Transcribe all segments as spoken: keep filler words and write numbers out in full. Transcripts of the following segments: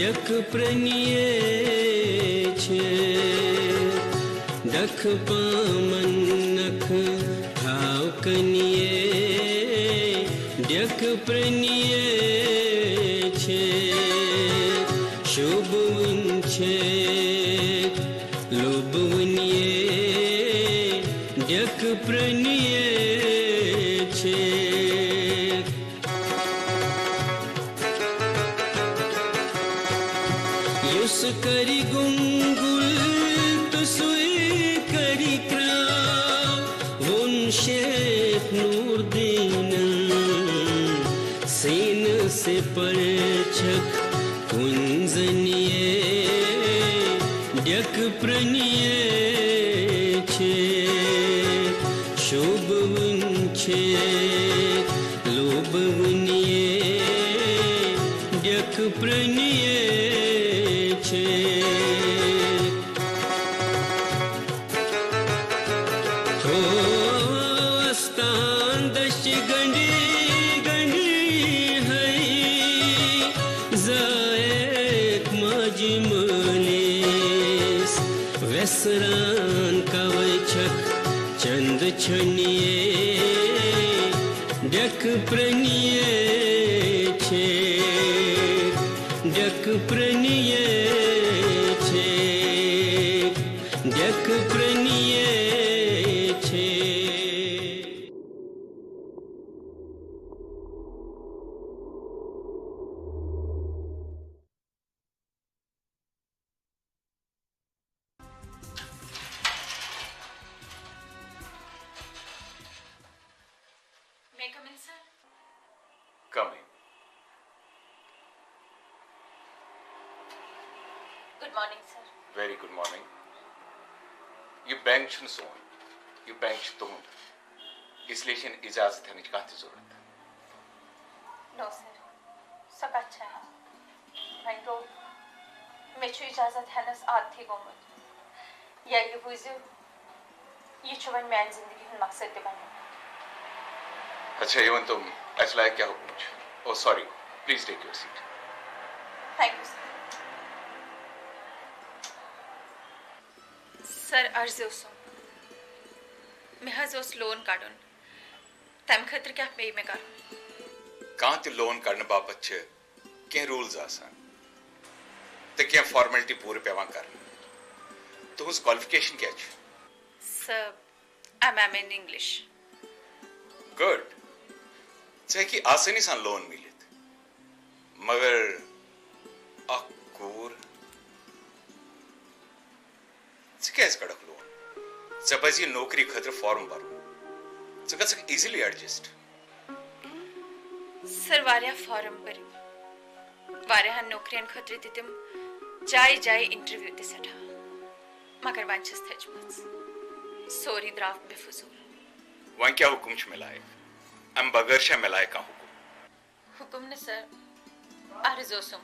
ڈیکہٕ پرٛنیے چھِ، ڈیکہٕ پامن نکھٕ تھاو کنیے۔ ڈیکہٕ پرٛنیے چھِ، شوٗبوٕنۍ چھِ، لوٗبوٕنیے۔ ڈیکہٕ پرٛنیے چھِ۔ یُس کرِ گُنگُل تہٕ سُے کرِ کرٛاو، ووٚن شیخ نور دیٖنن۔ سیٖنہٕ سے پرچھکھ کُنزنیے، ڈیکہٕ پرٛنیے چھِ، شوٗبوٕنۍ چھِ، لوٗبوٕنیے، ڈیکہٕ پرٛنیے چھِ۔ تھووس تان دٔچھِ گنڈی گنڈی ہے، زایک ماجہِ مٲلِس ویسران کوے چھکھ چند چھنیے۔ ڈیکہٕ پرٛنیے چھِ، ڈیکہٕ پرٛنیے چھِ، ڈیکہٕ پرٛنیے چھِ۔ May I come in, sir? Come in. Good morning, sir. Very good morning. یہِ بینک چھُنہٕ سون، یہِ بینک چھُ تُہُنٛد، اس لیے چھَنہٕ اجازت ہٮ۪نٕچ کانٛہہ تہِ ضروٗرت۔ No, sir. سۄ کتھ چھنہٕ۔ وۄنۍ گوٚو، مےٚ چھُ اجازت ہٮ۪نس عادتھٕے گوٚمُت۔ یا یہِ بوٗزِو، یہِ چھُ وۄنۍ میانہِ زندگی ہُنٛد مقصد تہِ بنیومُت۔ اچھا، یہِ ؤنۍ تو، اَسہِ لایق کیٛاہ حُکُم چھُ؟ Oh, sorry. Please take your seat. Thank you, sir. سر، عرض اوسُم، مےٚ حظ اوس لون کڑُن، تمہِ خٲطرٕ کیٛاہ پیٚیہِ مےٚ کرُن؟ کانٛہہ تہِ لون کڑنہٕ باپتھ چھِ کینٛہہ روٗلز آسان تہٕ کینٛہہ فارمیلٹی پوٗرٕ پٮ۪وان کرٕنۍ۔ تُہٕنٛز کوالیفِکیشن کیٛاہ چھِ؟ Sir, M M A in English. Good. ژےٚ ہیٚکی آسٲنی سان لون میٖلِتھ، مگر اکھ کوٗر، ژٕ کیٛازِ کڑکھ لون؟ ژےٚ پزِ یہِ نوکری خٲطرٕ فارم بھرُن۔ ژٕ گژھکھ ایزیلی ایڈجسٹ۔ سر، واریاہ فارم بٔرۍ، واریاہن نوکرین خٲطرٕ دِتِم جایہِ جایہِ انٹرویو تہِ سٮ۪ٹھاہ، مگر وۄنۍ چھس تھٔچمٕژ۔ سورُے درٛاو بے فضوٗل۔ وۄنۍ کیٛاہ حُکم چھُ مےٚ لایق؟ امہِ بغٲر چھا مےٚ لایق کانٛہہ حُکم؟ حُکم نہٕ سر، عرض اوسُم۔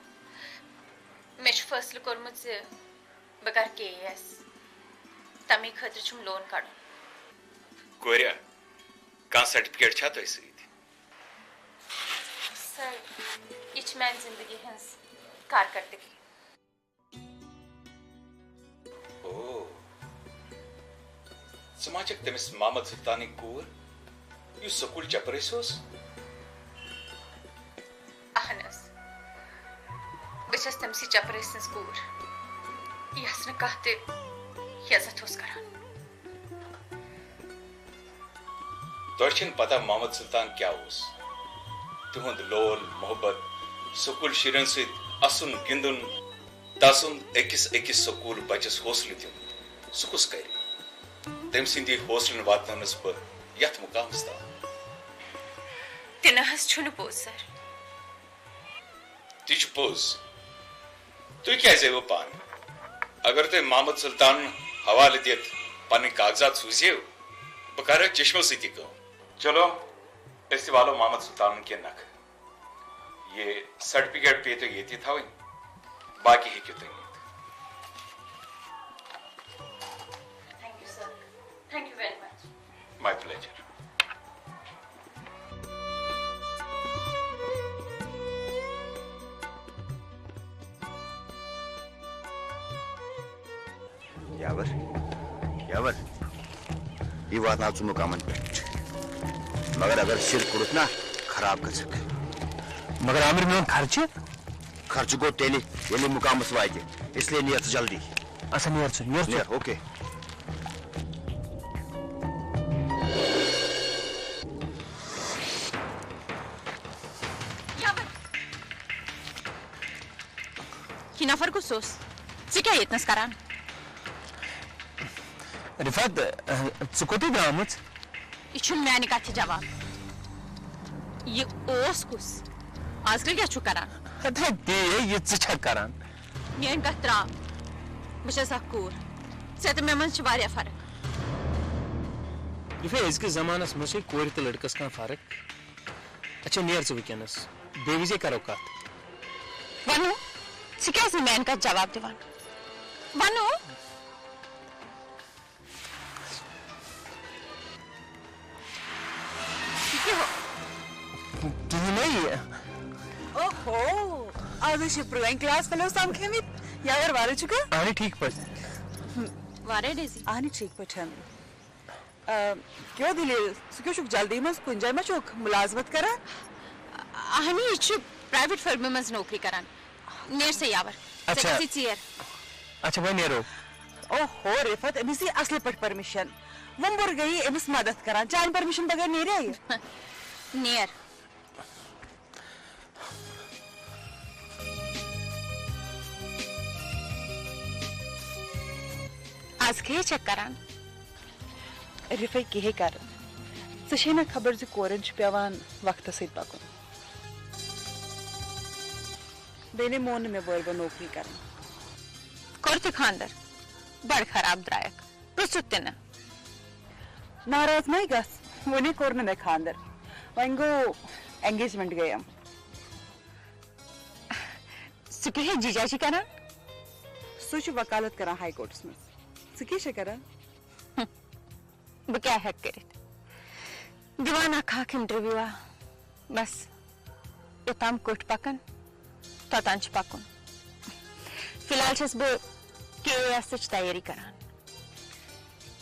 مےٚ چھُ فٲصلہٕ کوٚرمُت زِ بہٕ کرٕ کے اے ایس۔ تَمے خٲطرٕ چھُم لون کَڑُن۔ کورِ، کانٛہہ سرٹیفکیٹ چھا تۄہہِ سۭتۍ؟ سر، یہِ چھِ میٛانہِ زِندگی ہٕنٛز کارکردگی۔ او، ژٕ ما چھکھ تٔمِس محمد سلطانٕنۍ کوٗر، یُس سکوٗل چپرٲسۍ اوس؟ اہن حظ، بہٕ چھس تٔمۍ سٕے چپرٲسۍ سٕنٛز کوٗر، یس نہٕ کانٛہہ تہِ عزت اوس کران۔ تۄہہِ چھَنہٕ پتہ محمد سلطان کیٛاہ اوس۔ تِہُنٛد لول محبت، سکوٗل شُرٮ۪ن سۭتۍ اَسُن گِنٛدُن، تسُنٛد أکِس أکِس سکوٗل بچس حوصلہٕ دیُن، سُہ کُس کرِ؟ تٔمۍ سٕنٛدِ حوصلن واتنٲونس بہٕ یتھ مقامس تام۔ تہِ نہ حظ چھُنہٕ پوٚز، سر۔ تہِ چھُ پوٚز۔ تُہۍ کیٛازِ آیوٕ پانہٕ؟ اگر تُہۍ محمد سلطانن حوالہٕ دِتھ پنٕنۍ کاغذات سوٗزِو، بہٕ کرٕ چشمو سۭتی کٲم۔ چلو، أسۍ تہِ والو محمد سلطانن کینٛہہ نکھٕ۔ یہِ سرٹیفکیٹ پیٚیہِ تۄہہِ ییٚتی تھاوٕنۍ، باقٕے ہیٚکِو تُہۍ نِتھ۔ Thank you, sir. Thank you very much. My pleasure. یاور، یاور، یہِ واتناو ژٕ مُقامن پٮ۪ٹھ۔ مگر اگر سِر کوٚڑُتھ نا، خراب گژھکھ۔ مگر عامر، میون خرچہٕ؟ خرچہٕ گوٚو تیٚلہِ، ییٚلہِ یہِ مُقامس واتہِ۔ اس لیے نیر ژٕ جلدی۔ اچھا، نیر ژٕ، نیر ژٕ۔ نیر، اوکے۔ یاور۔ یہِ نفر کُس اوس؟ ژٕ کیٛاہ ییٚتنس کران؟ رفعت، ژٕ کوٚتٕے درٛامٕژ؟ یہِ چھُنہٕ میانہِ کتھِ جواب۔ یہِ اوس کُس؟ آز کل کیٛاہ چھُ کران؟ ہتا بے، یہِ ژٕ چھکھ کران۔ میٲنۍ کتھ تراو۔ بہٕ چھس اکھ کوٗر۔ ژےٚ تہٕ مےٚ منٛز چھِ واریاہ فرق۔ یہِ فے أزکِس زمانس منٛز چھے کورِ تہٕ لڑکس کانٛہہ فرق؟ اچھا، نیر ژٕ وٕنکیٚنس۔ بیٚیہِ وِزے کرو کتھ۔ ونو، ژٕ کیٛازِ نہٕ میانہِ کتھ جواب دِوان؟ ونو۔ یہِ کیٛاہ ہو-، کِہیٖنۍ نہٕ یہِ۔ اوہو، از حظ چھِ پرٛٲنۍ کلاس فیلو سمکھیمٕتۍ۔ یاور وارٕ چھُکھا؟ اہنہِ ٹھیٖک پٲٹھۍ۔ وارے ڈیزی۔ اہنہِ ٹھیٖک پٲٹھۍ۔ آ، کیٛاہ دٔلیٖل؟ ژٕ کیٛاہ چھُکھ جلدی منٛز؟ کُنہِ جایہِ ما چھُکھ مُلازمت کران؟ اہنی، یہِ چھُ پرٛایویٹ فٔرمہِ منٛز نوکری کران۔ نیر سا یاور۔ ژےٚ اچھا۔ گژھی ژیر۔ اچھا، وۄنۍ نیرو۔ اوہو، رفعت، أمِس یی اصلہٕ پٲٹھۍ پٔرمِشن۔ وۄمبُر گٔیی أمِس مدد کران۔ چانہِ پٔرمِشن بغٲر نیریا یہِ؟ نیر۔ از کیٛاہ چھکھ کران؟ رفعت، کِہے کرٕ۔ ژےٚ چھے نہ خبر زِ کورٮ۪ن چھُ پٮ۪وان وقتس سۭتۍ پکُن۔ بیٚیہِ نے مون نہٕ مےٚ بٲرۍ بٲرۍ نوکری کرٕنۍ۔ کوٚر تہِ خانٛدر؟ بڑٕ خراب درٛایکھ، پرٛژھُتھ تہِ نہٕ۔ ناراض مَے گژھ، وُنے کوٚر نہٕ مےٚ خانٛدر، وۄنۍ گوٚو engagement گٔیم۔ سُہ کیٛاہ ہے جیجا چھِ کران؟ سُہ چھُ وکالت کران ہاے کورٹس منٛز۔ ژٕ کیٛاہ چھےٚ کران؟ بہٕ کیٛاہ ہٮ۪کہٕ کٔرِتھ؟ دِوان اکھ اکھ انٹرویو آ، بس۔ یوٚتام کٔٹھۍ پکن، توٚتام چھُ پکُن۔ فی الحال چھَس بہٕ کے اے ایسٕچ تیٲری کران۔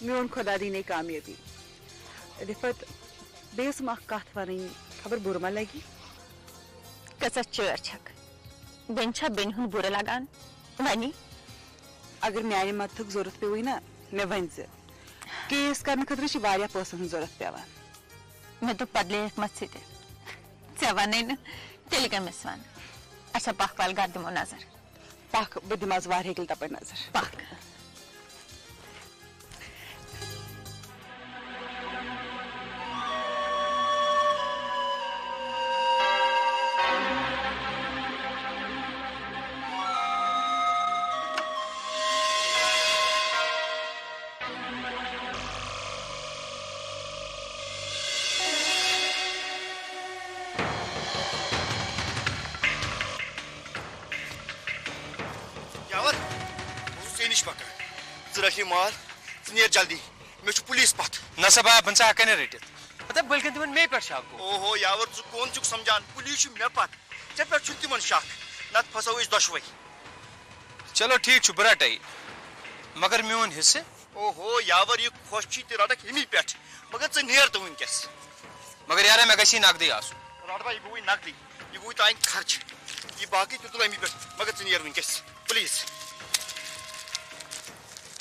میون خۄدا دِیِن کامیٲبی۔ رِفت، بیٚیہِ ٲسٕم اکھ کتھ ونٕنۍ، خبر بُرٕ ما لگی؟ کۭژاہ چٲر چھکھ؟ بیٚنہِ چھا بیٚنہِ ہُنٛد بُرٕ لگان؟ ونی؟ اگر میانہِ مدتُک ضروٗرت پیوٚوُے نا، مےٚ ؤنۍ زِ۔ کیس کرنہٕ خٲطرٕ چھِ واریاہ پونٛسن ہٕنٛز ضروٗرت پٮ۪وان۔ مےٚ دوٚپ، پتہٕ لیکھ مہ ژٕ تہِ۔ ژےٚ وَنے نہٕ، تیٚلہِ کٔمِس وَنہٕ؟ اچھا، پَکھ وَلہٕ گَرٕ دِمو نظر۔ پَکھ، بہٕ دِمہٕ آز واریاہ کِلۍ تَپٲرۍ نظر۔ پَکھ۔ یاور، بہٕ اوسُس ژےٚ نِش پکان۔ ژٕ رچھ یہِ مال، ژٕ نیر جلدی۔ مےٚ چھُ پُلیٖس پتھ۔ نہ سا بابا، بہٕ نہٕ ژٕ ہٮ۪کَے نہٕ رٔٹِتھ۔ مطلب، بٔلکہِ تِمن مے پٮ۪ٹھ شک گوٚو۔ اوہو یاور، ژٕ کون چھُکھ سمجھان؟ پُلیٖس چھُ مےٚ پتھ۔ ژےٚ پٮ۪ٹھ چھُنہٕ تِمن شک۔ نتہٕ پھسو أسۍ دۄشوے۔ چلو ٹھیٖک چھُ، بہٕ رٹے۔ مگر میون حصہٕ؟ اوہو یاور، یہِ خۄش چھی تہِ رٹکھ ییٚمی پٮ۪ٹھ۔ مگر ژٕ نیر تہٕ وٕنکیٚس۔ مگر یارا، مےٚ گژھی نقدٕے آسُن۔ رٹ بھائی، یہِ گوٚوٕے نقدٕے۔ یہِ گوٚوٕے تانۍ خرچہٕ۔ یہِ باقٕے تہِ تُل اَمی پٮ۪ٹھ۔ مگر ژٕ نیر وٕنکیٚس، پلیز۔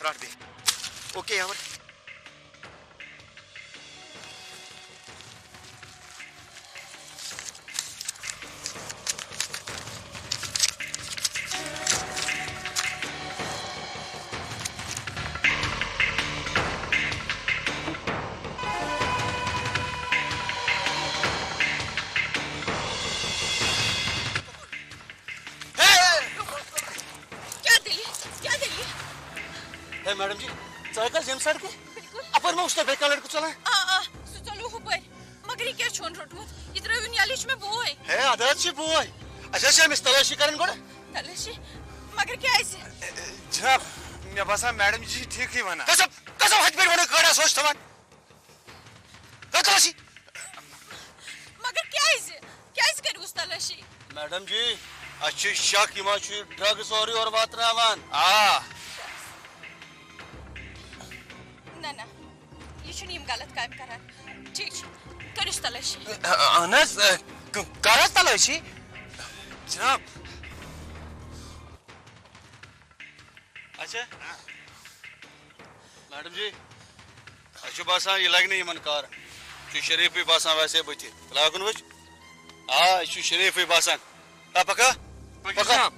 رٹ بیٚیہِ۔ اوکے یاور۔ کیٛاہ دٔلیٖل؟ کیٛاہ دٔلیٖل؟ ہے میڈم جی، ژٕ ہیٚکھ حظ ییٚمہِ سڑکہِ؟ بِلکُل۔ اَپٲرۍ ما وُچھ تۄہہِ بیٚیہِ کانٛہہ لٔڑکہٕ ژَلان؟ آ، آ، سُہ ژوٚلوو ہُپٲرۍ۔ مگر یہِ کیٛازِ چھُ ہُن روٚٹمُت؟ یہِ ترٛٲوِن یَلہٕ، یہِ چھُ مےٚ بوے۔ ہے، اَدٕ حظ چھُ بوے۔ اَسہِ حظ چھِ أمِس تلٲشی کَرٕنۍ گۄڈٕ۔ تلٲشی؟ مگر کیٛازِ؟ جناب، مےٚ باسان میڈم جی چھِ ٹھیٖکھٕے وَنان۔ قسم، قسم، ہَتہِ پٮ۪ٹھ وَنو، کٔڑ آسہٕ ہوش تھاوان۔ ہے، تلٲشی۔ مگر کیٛازِ؟ کیٛازِ کٔرِوُس تلٲشی؟ میڈم جی، اَسہِ چھُ شک، یہِ ما چھُ یہِ ڈرگ سورُے یورٕ واتناوان۔ آ۔ غلط کامہِ کران۔ ٹھیک چھُ، کٔرِس تلٲشی۔ اہن حظ، ک-، کر حظ تلٲشی؟ جناب۔ اچھا۔ میڈم جی، اسہِ چھُ باسان، یہِ لگہِ نہٕ یِمن کارن۔ چھُ شریفٕے باسان ویسے بٕتھِ۔ لاگُن وٕچھ۔ آ، یہِ چھُ شریفٕے باسان۔ آ، پکا؟ پکا۔ پکا۔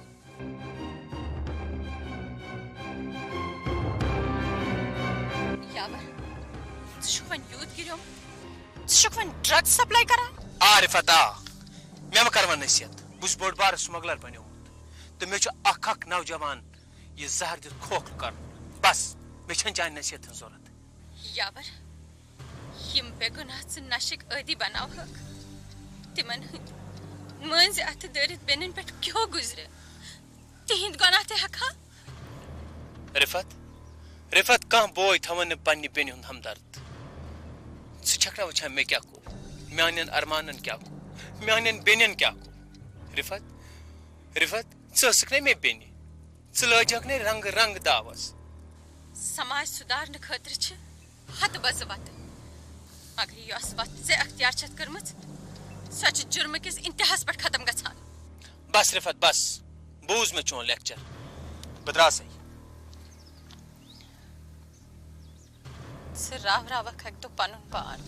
یاور، ژٕ چھُکھ وۄنۍ یوٗت گِریومُت؟ ژٕ چھُکھ وۄنۍ ڈرگ سپلاے کران؟ آ، رفعت، آ۔ مےٚ مہ کر وۄنۍ نصیحت۔ بہٕ چھُس بوٚڑ بارٕ سمگلر بنیومُت۔ تہٕ مےٚ چھُ اکھ اکھ نوجوان یہِ زہر دِتھ کھوکھلہٕ کرُن۔ بس، مےٚ چھَنہٕ چانہِ نصیحت ہٕنٛز ضروٗرت۔ یاور، یِم بے گۄناہ ژٕ نشٕکۍ عٲدی بناوہکھ، تِمن ہٕنٛدۍ مٲنٛزِ اَتھٕ دٲرِتھ بیٚنٮ۪ن پٮ۪ٹھ کیٛاہ گُزرِ؟ تِہِنٛدۍ گۄناہ تہِ ہٮ۪کہٕ ہا؟ رفعت، رفعت، کانٛہہ بوے تھاوَن نہٕ پننہِ بیٚنہِ ہُنٛد ہمدرد۔ ژٕ چھکھ نا وٕچھان مےٚ کیٛاہ گوٚو؟ میٛانٮ۪ن ارمانن کیٛاہ گوٚو؟ میٛانٮ۪ن بیٚنٮ۪ن کیٛاہ گوٚو؟ رفعت، رفعت، ژٕ ٲسٕکھ نے مےٚ بیٚنہِ۔ ژٕ لٲجہکھ نے رنٛگہٕ رنٛگہٕ دعوس۔ سماج سُدھارنہٕ خٲطرٕ چھِ ہتہٕ بزٕ وتہٕ، مگر یۄس وتھ ژےٚ اختیار چھتھ کٔرمٕژ، سۄ چھِ جُرمہٕ کِس انتہاہس پٮ۪ٹھ ختم گژھان۔ بس رفعت، بس، بوٗز مےٚ چون لیکچر۔ بہٕ درٛاسَے۔ ژٕ راو راوکھ اَکہِ دۄہ پَنُن پان۔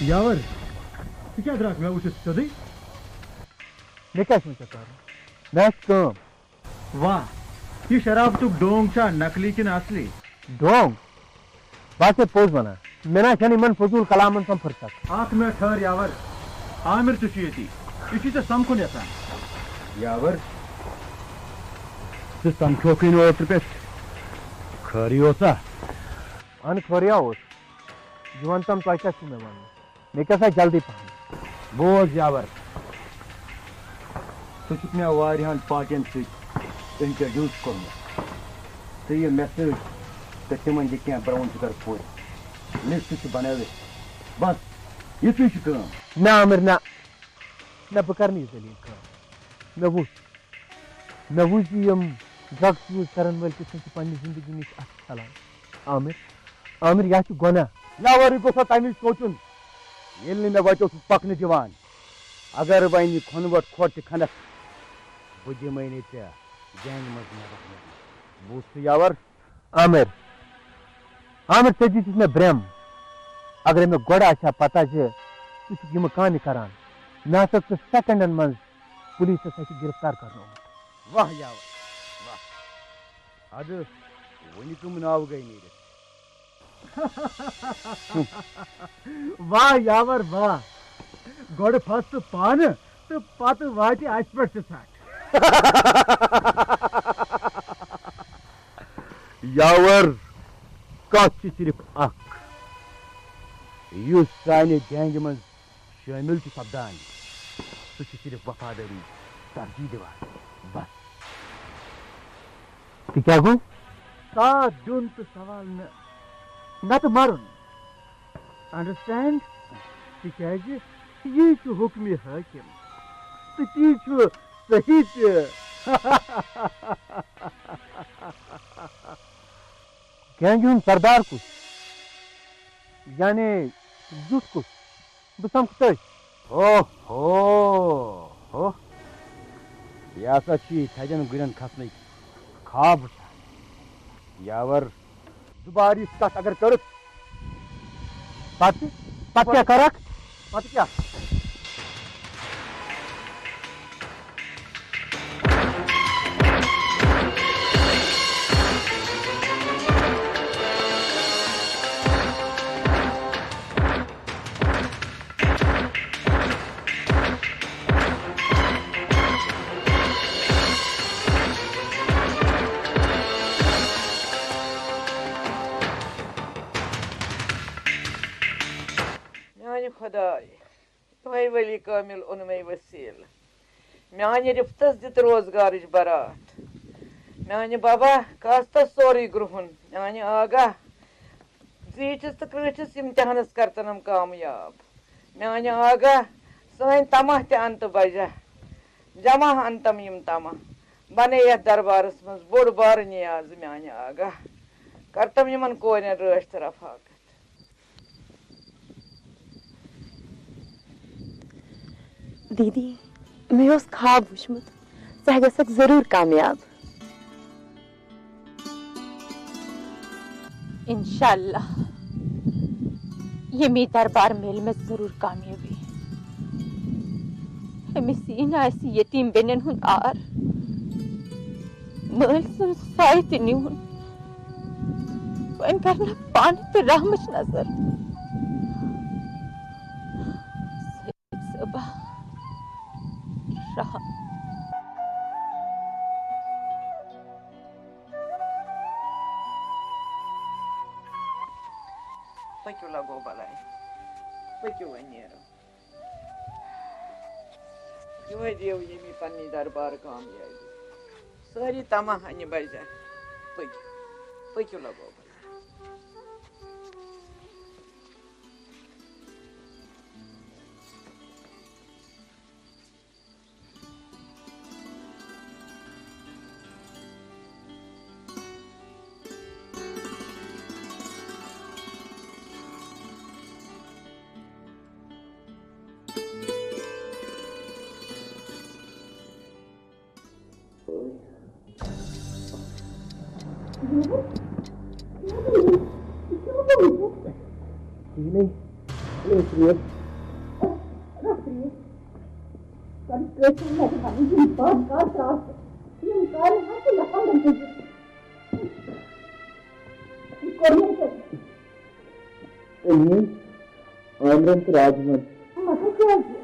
یاور، ژٕ کیٛاہ درٛاکھ مےٚ وٕچھِتھ سیوٚدُے؟ مےٚ کیٛاہ چھُ وٕنکیٚس کَرُن؟ مےٚ آسہِ کٲم۔ واہ، یہِ شرابتُک ڈونگ چھا نقلی کِنہٕ اصلی؟ ڈونگ؟ بہٕ ہا چھُسے پوٚز وَنان۔ مےٚ نہ چھَنہٕ یِمَن فضوٗل کلامَن سان فرصت۔ اکھ منٹ ٹھٔہر یاور، عامر تہِ چھُ ییٚتی، یہِ چھُے ژےٚ سمکھُن یژھان۔ یاور، ژٕ سمکھیوکھٕے نہٕ اوترٕ پٮ۪ٹھ، خٲرٕے اوسا؟ اہن خٲرٕے ہا اوس۔ یہِ وَن تَم تۄہہِ کیٛاہ چھُو مےٚ وَنُن؟ مےٚ کیٛاہ سا جلدی پہن۔ بوز یاور، ژٕ چھُکھ مےٚ واریاہن پارٹین سۭتۍ انٹروڈیوس کوٚرمُت۔ ژٕ یہِ میسیج تہٕ تِمن دِ کینٛہہ براؤن شوگر پوٗرٕ۔ لسٹ چھُ بنٲوِتھ۔ بس، یِژٕے چھِ کٲم۔ نہ عامر، نہ۔ نہ، بہٕ کرٕ نہٕ یہِ ذلیل کٲم۔ مےٚ وُچھ، مےٚ وُچھ زِ یِم ڈرگس یوٗز کرن وٲلۍ کِتھ کٔنۍ چھِ پننہِ زندگی نِش اَتھٕ چھلان۔ عامر، عامر، یہِ ہا چھُ گۄناہ۔ یاور، یہِ گوٚژھ تَمہِ وِزِ سونٛچُن، ییٚلہِ نہٕ مےٚ وَتہِ اوسُکھ پَکنہٕ دِوان۔ اگر وۄنۍ یہِ کھۄنہٕ وَٹھ کھۄر تہِ کھنَکھ، بہٕ دِمَے نہٕ ژےٚ گینٛگہِ منٛز نٮ۪بر نیرنہٕ۔ بوٗزتھٕ یاور؟ عامر، عامر، ژےٚ دِژٕتھ مےٚ برٛٮ۪م۔ اگرے مےٚ گۄڈٕ آسہِ ہا پتہ زِ ژٕ چھُکھ یِمہٕ کامہِ کران، مےٚ ہسا ژٕ سیکنڈن منٛز پُلیٖسَس اَتھِ گِرفتار کرنومُت۔ واہ یاور، واہ۔ اَدٕ وۄنۍ کٕم ناوٕ گٔے نیٖرِتھ؟ واہ یاور واہ، گۄڈٕ پھس ژٕ پانہٕ تہٕ پتہٕ واتہِ اَسہِ پٮ۪ٹھ تہِ ژھٹھ۔ یاور، کتھ چھِ صرف اکھ، یُس سانہِ گینگہِ منٛز شٲمِل چھُ سپدان، سُہ چھُ صرف وفادٲری ترجیح دِوان۔ بس۔ تہِ کیٛاہ گوٚو؟ ساتھ دیُن تہٕ سوال نہٕ، نتہٕ مرُن۔ انڈرسٹینڈ؟ تِکیٛازِ یی چھُ حُکمِ حٲکِم تہٕ تی چھُ صحیح تہِ۔ گینگہِ ہُنٛد سردار کُس؟ یعنی زیُٹھ کُس؟ بہٕ سمکھٕ تٔتھۍ۔ ہو ہو ہو۔ یہِ ہسا چھُ یہِ تھدٮ۪ن گُرٮ۪ن کھسنٕکۍ خواب وٕچھان۔ یاور۔ دُبارٕ یِژھ کتھ اگر کٔرٕتھ، پتہٕ، پتہٕ کیٛاہ کرکھ؟ پتہٕ کیٛاہ؟ میانہِ خۄدایہِ، یِہوٚے ولی کامل اوٚن مےٚ وسیٖلہٕ۔ میانہِ رِفتس دِتھ روزگارٕچ برات۔ میانہِ بابا کاستس سورُے گرُہُن، میانہِ آگاہ زیٖٹھِس تہٕ کرٛیٖٹھِس امتحانس کرتنم کامیاب۔ میانہِ آگاہ سٲنۍ تماہ تہِ انتہٕ بجہ، جمع انتم یِم تماہ، بنے یتھ دربارس منٛز بوٚڑ بارٕ نیاز میانہِ آگاہ۔ کرتم یِمن کورٮ۪ن رٲچھ تہٕ رفاقت۔ دیدی، مےٚ اوس خواب وُچھمُت، ژٕ گژھکھ ضروٗر کامیاب۔ انشاءاللہ، ییٚمی دربار میلہِ مےٚ ضروٗر کامیٲبی۔ أمِس یی نہٕ اَسہِ یتیٖم بیٚنٮ۪ن ہُنٛد عار۔ مٲلۍ سُنٛد سایہِ تہِ نیوٗن۔ وۄنۍ کرنہ پانہٕ تہِ رحمٕچ نظر۔ سید صٲبہ، رحم۔ پٔکِو لگو بلاے، پٔکِو وۄنۍ نیرو۔ یِہوٚے دِیِو ییٚمی پننی دربار کامیٲبی۔ سٲری تماہ انہِ بجہ۔ پٔکِو، پٔکِو لگو بلاے۔ أمیٖن، عامرن تہٕ راجمن۔ مگر کیٛازِ؟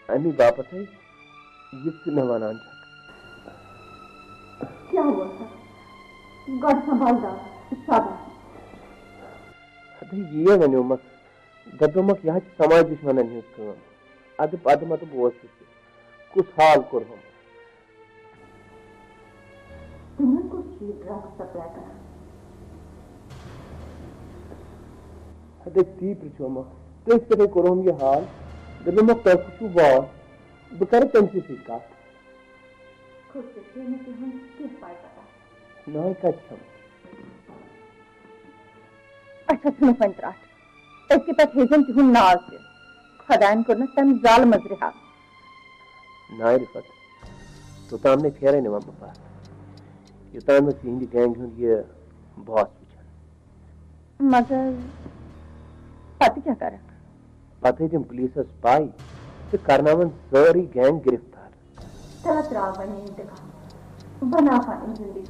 اَمی باپتھٕے یہِ ژٕ مےٚ وَنان چھَکھ۔ کیٛاہ ووٚن سا؟ گۄڈٕ سنبھال داو، شاباش۔ ہتٕے یی وَنیومَکھ، دَپیومَکھ یہِ حظ چھِ سماج دُشمنن ہٕنٛز کٲم۔ اَدٕ پَتہٕ مَتہٕ بوز تہِ ژٕ، کُس حال کوٚرہوم۔ تِمن کُس چھُ یہِ ڈرگ سپلاے کران؟ ہتے تی پرژھومکھ، تٔتھۍ پٮ۪ٹھے کوٚرُم یہِ حال۔ دوٚپمکھ، تۄہہِ کُس چھُو واس؟ بہٕ کرٕ تٔمۍ سٕے سۭتۍ کتھ۔ خۄش چھِ مےٚ تِہُنٛد کینٛہہ پاے پتہ۔ ناے کتہِ چھم؟ اچھا، ژھٕنُکھ وۄنۍ ترٛٹھ۔ أزکہِ پٮ۪ٹھ ہیٚزٮ۪ن تِہُنٛد ناو تہِ۔ خۄدایَن کوٚرنَس تَمہِ ظالمہٕ رِہا۔ ناے رِفت، توٚتام نے پھیرے نہٕ وۄنۍ بہٕ پَتھ، یوٚتام نہٕ تِہِنٛدِ گینٛگہِ ہُنٛد یہِ باس وٕچھَن۔ مگر پَتہٕ کیٛاہ کَرَکھ؟ پَتہٕ ہے دِم پُلیٖسَس پَے تہٕ کَرناوَن سٲرٕے گینٛگ گِرِفتار۔ چلو ترٛاو وۄنۍ یہِ اِنتِقام، بَناو پَنٕنۍ زِندگی۔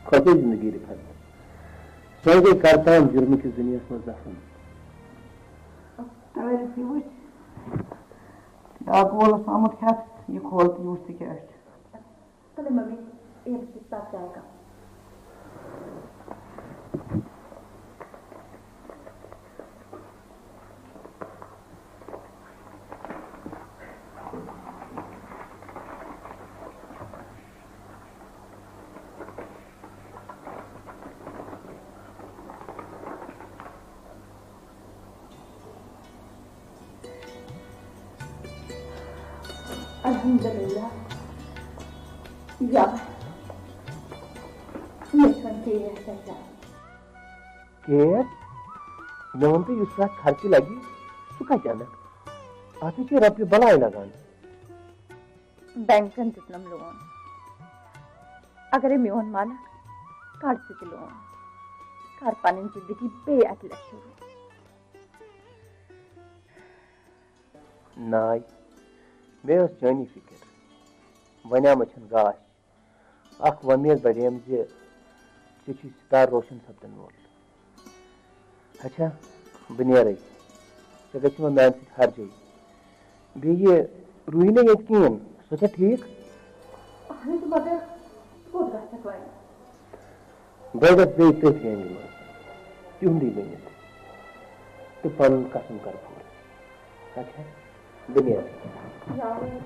خۄشٕے زِندگی رِفت، سۄے گٔے کَرتام جُرمہٕ کِس دُنیاہَس منٛز دَفن۔ تٲریٖخٕے وٕچھ۔ ڈاکہٕ وول اوس آمُت ہٮ۪تھ، یہِ کھول تہٕ یہِ وٕچھ ژٕ کیٛاہ چھُ۔ تُلِو مٔمی، ییٚمہِ سۭتۍ پَتہٕ چاے کَپ۔ الحمدللہ۔ یا، مےٚ چھُ وۄنۍ کیک سجاوُن۔ کیک؟ مےٚ وَن تہٕ، یُس اَتھ خرچہٕ لَگہِ، سُہ کَتہِ اَنَکھ؟ اَتھ ہے چھِ رۄپیہِ بَلاے لَگان۔ بینکن دیُتنم لون۔ اگرے میون مالک، کڑ ژٕ تہِ لون۔ کر پنٕنۍ زندگی بیٚیہِ اکہِ لٹہِ شروع۔ ناے، مےٚ ٲس چٲنی فکر۔ وۄنۍ آمٕژ چھَنہٕ گاش۔ اکھ وۄمید بڑییَم زِ ژےٚ چھُے ستارٕ روشن سپدن وول۔ اچھا، بہٕ نیرے۔ ژےٚ گژھِ وۄنۍ میانہِ سۭتۍ ہرجٲیی۔ بیٚیہِ روٗہی نہٕ ییٚتہِ کِہیٖنۍ، سۄ چھےٚ ٹھیٖک؟ اہن حظ، مگر کوٚت گژھکھ وۄنۍ؟ بہٕ گژھٕ بیٚیہِ تٔتھۍ گینگہِ منٛز، تِہُنٛدُے بٔنِتھ، تہٕ پنُن قسم کرٕ پوٗرٕ۔ اچھا، بہٕ نیرٕ۔ یا وۄنۍ۔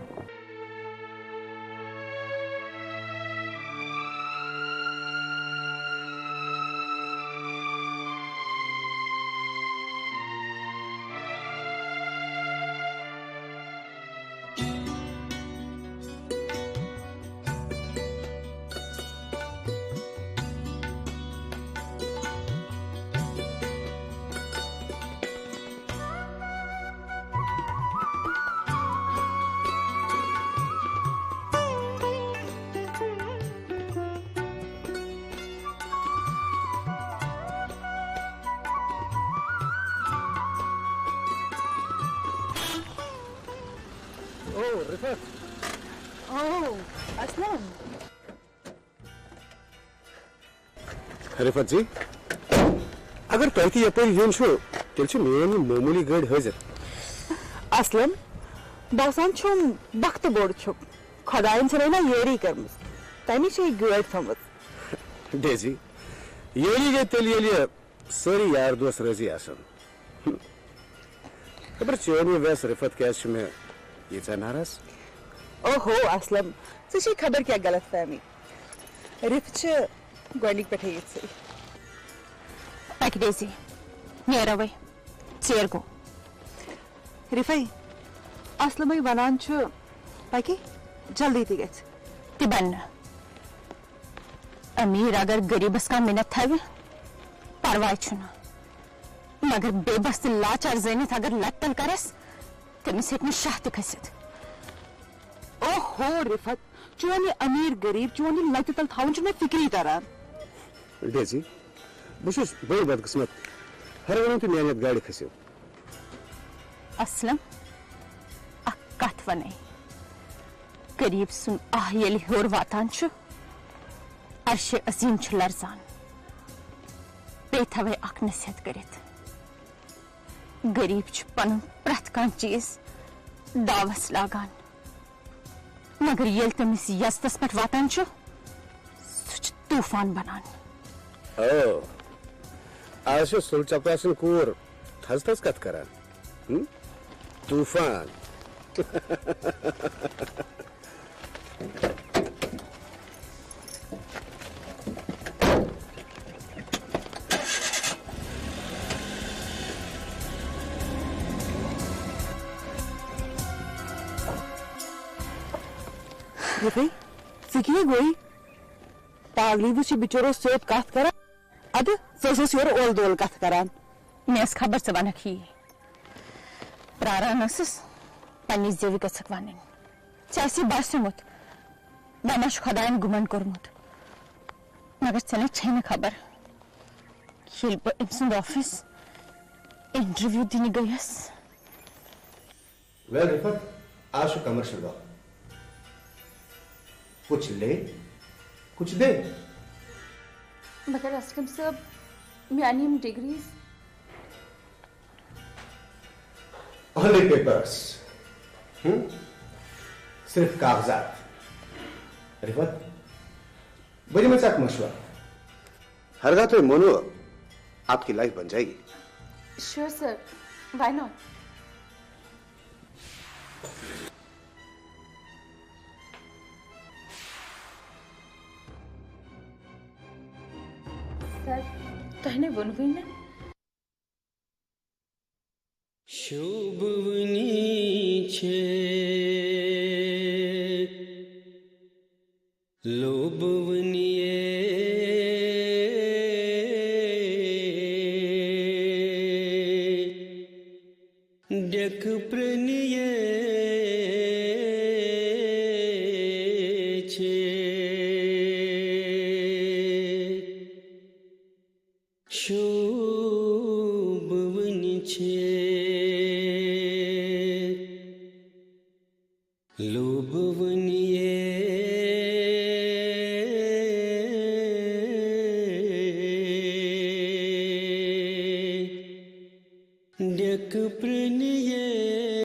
رفت۔ او، اسلم۔ رفت جی، اگر تۄہہِ تہِ یپٲرۍ یُن چھُ، تیٚلہِ چھِ میٲنۍ یہِ معموٗلی گٲڑۍ حٲضِر۔ اسلم، باسان چھُم بختہٕ بوٚڑ چھُکھ۔ خۄدایَن چھَنَے نا یٲری کٔرمٕژ، تَمی چھےٚ یہِ گٲڑۍ تھٲومٕژ۔ ڈیزی، یٲری گٔے تیٚلہِ، ییٚلہِ سٲری یار دوس رٲضی آسن۔ خبر چٲنۍ یہِ وٮ۪س رفت کیٛازِ چھِ مےٚ ییٖژاہ ناراض؟ اوہو اسلم، ژےٚ چھے خبر کیٛاہ غلط فہمی۔ رفت چھِ گۄڈنِکۍ پٮ۪ٹھے یِژھٕے۔ پکہِ ڈیزی، نیرو وۄنۍ، ژیر گوٚو۔ رفعی، اسلمٕے ونان چھُ، پکہِ جلدی تہِ گژھِ۔ تہِ بننہٕ۔ امیر اگر غریبس کانٛہہ منت تھاوِ، پرواے چھُنہٕ، مگر بے بس تہٕ لاچار زٲنِتھ اگر لتہِ تل کرس، تٔمِس ہیٚکہِ نہٕ شاہ تہِ کھٔسِتھ۔ اوہو رفعت، چون یہِ امیر غریب، چون یہِ لتہِ تل تھاوُن چھُنہٕ مےٚ فکری تران۔ ڈیزی، بہٕ چھُس بٔڑ بدقسمت، ہر وَنان تُہۍ میانہِ یتھ گاڑِ کھٔسِو۔ اسلم، اکھ کتھ ونے، غریب سُنٛد آہ ییٚلہِ ہیوٚر واتان چھُ، عرشِ عظیم چھُ لرزان۔ بیٚیہِ تھاوے اکھ نصیحت کٔرِتھ، غریب چھُ پنُن پرٛٮ۪تھ کانٛہہ چیٖز داوس لاگان، مگر ییٚلہِ تٔمِس یزتس پٮ۪ٹھ واتان چھُ، سُہ چھُ طوفان بنان۔ او، از چھِ سُل چپرا سٕنٛدۍ کوٗر تھز تھز کتھ کران۔ ہم؟ طوفان۔ یِتھُے ژٕ کیٛاہ گوٚوٕے؟ پاگلی وٕچھ یہِ بِچور اوس سیوٚد کتھ کران۔ ادٕ ژٕ ٲسٕس یورٕ اولہٕ دولہٕ کتھٕ کران۔ مےٚ ٲس خبر ژٕ ونکھ یی۔ پراران ٲسٕس، پننہِ زیوِ گٔژھکھ ونٕنۍ۔ ژےٚ آسی باسیومُت، مےٚ ما چھُ خۄداین گُمن کوٚرمُت۔ مگر ژےٚ نے چھے نہٕ خبر، ییٚلہِ بہٕ أمۍ سُنٛد آفس انٹرویو دِنہِ گٔیس۔ ویل رفت، آز چھُ کمرشل وقت۔ کچھ لے، کچھ دے۔ مگر اسلم صٲب، میانہِ یِم ڈگریز۔ Only papers. ہم؟ صرف کاغذات۔ رفت، بہٕ دِمے ژےٚ اکھ مشورٕ۔ ہرگاہ تُہۍ مونو، آپ کی لائف بن جائے گی۔ Sure sir, why not? Sir, تۄہہِ نے ووٚنوُے نہٕ۔ شوٗبوٕنی چھِ لوٗبوٕنی یے، ڈٮ۪کہٕ پرٛنہِ یے چھِ۔ شوٗبوٕنۍ چھِ لوٗبوٕنۍ یے، ڈٮ۪کہٕ پرٛنہِ یے۔